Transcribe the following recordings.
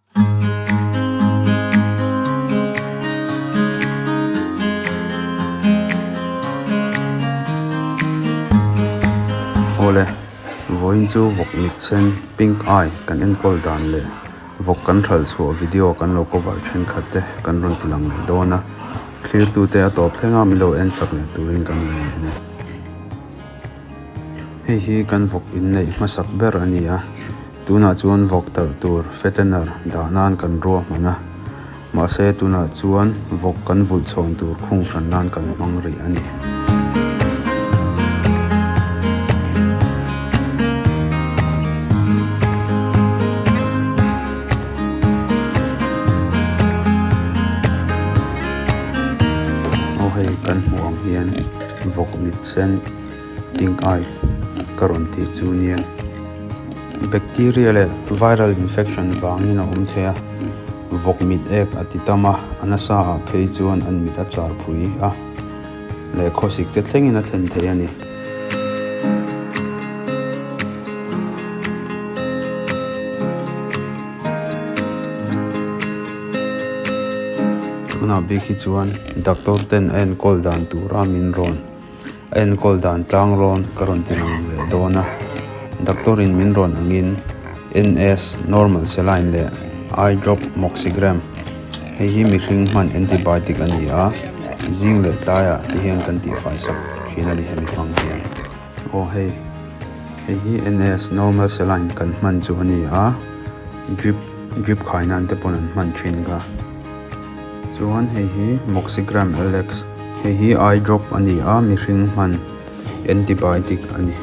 Awle, vawiin chu vawk mit sen pink eye kan enkawl dan leh vawk kan hralh chhuah video kan lo cover thenkhat te kan rawn ti lang leh dawn a, thlirtute a tawp thleng a min lo en sak leh turin kan rawn en e. Hei hi kan vawk inneih hmasak ber a ni a, tunah chuan vawk talh tur fattener dah nan kan ruahman a, mahse tunah chuan vawk kan vulh chhawn tur khung hran nan kan hmang rih a ni. Aw hei kan hmuh ang hian vawk mit sen. Pink eye ka rawn tih chu nia. Bacteria leh viral infection vangin a awm thei a, vawk mit ek a ti tam a, a nasa ah phei chuan an mit a char phui a leh khawsik te thlengin a thlen thei a ni. Tunah bik hi chuan doctor ten a enkawl dan tura min rawn. A enkawl dan tlang rawn ka rawn ti lang leh dawn a, doctor in min rawn angin NS normal saline leh eye drop moxigram hei hi mihring hman antibiotic a ni a, zing leh tlaiah te hian kan tihfai sak thin a ni hemi hmang hian. Aw hei, hei hi NS normal saline kan hman chu a ni a, drip drip khai nan te pawn an hman thin kha. Chuan hei hi Moxigram LX hei hi eye drop a ni a mihring hman antibiotic a ni.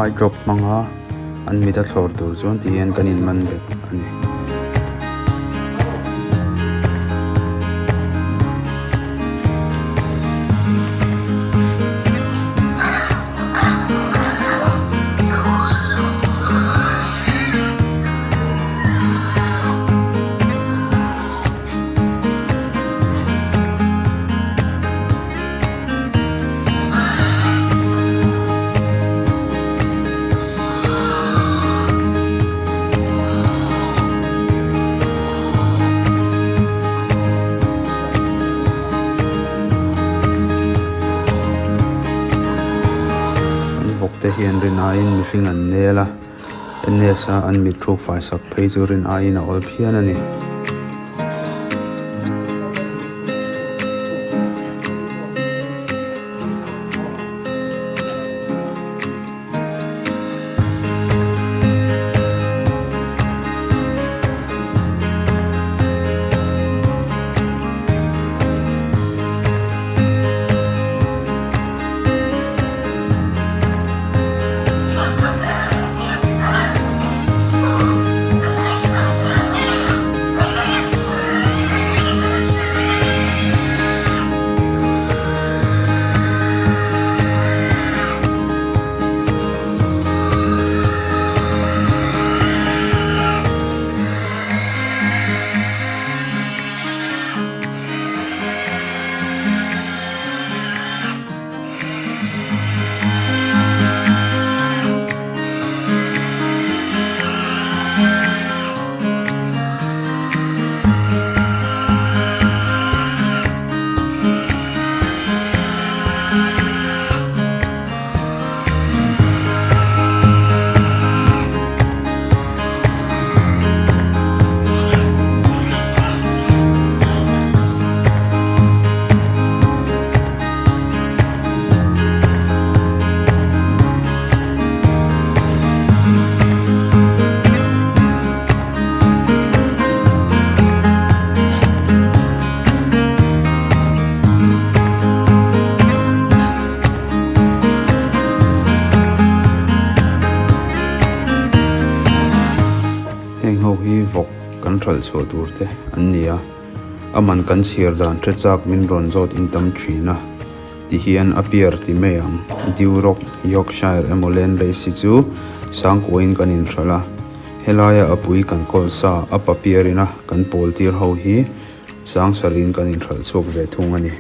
Eye drop hmanga an mit a thlawr tur chuan ti hian kan in man bet a ni. An vawk te hian rin aiin mihring an nel a. NS-a an mit thluk fai sak phei chu rin aiin a awl phian a ni. ho hi vawk kan hralh chhuah tur te an ni a, a man kan chhiar dan hre chak min rawn zawt in tam thin a, ti hian a piar ti mai ang. Duroc, Yorkshire emaw Landrace hi chu sangkuain kan inhralh a, helaia a pui kan kawl sa a papiar ina kan pawl tir ho hi sangsarhin kan inhralh chhuak ve thung a ni.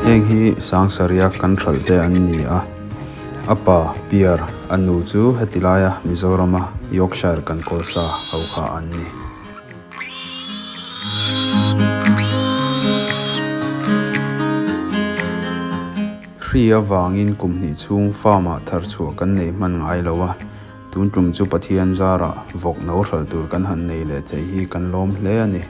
Heng hi Sangsaria kan hralh te an ni a, a pa Pier a nu chu heti laia Mizorama Yorkshire kan kawl sa ho kha an ni. Hri avangin kum hnih chhung farm-ah thar chhuah kan nei hman ngai lo a, tun tum chu Pathian zarah vawk no hralh tur kan han nei leh theih hi kan lawm hle a ni.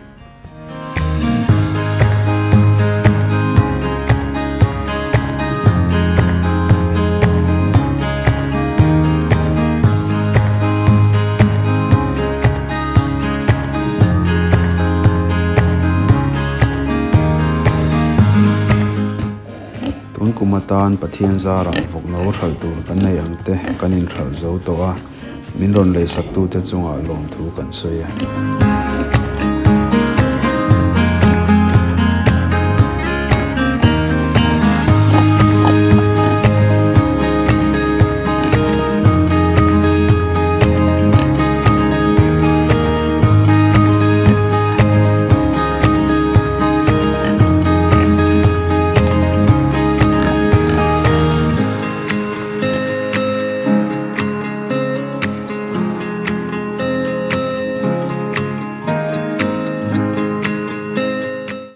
Tun kum atan Pathian zarah vawk no hralh tur kan nei ang te kan inhralh zo tawh a, min rawn leisak tute chungah lawmthu kan sawi e.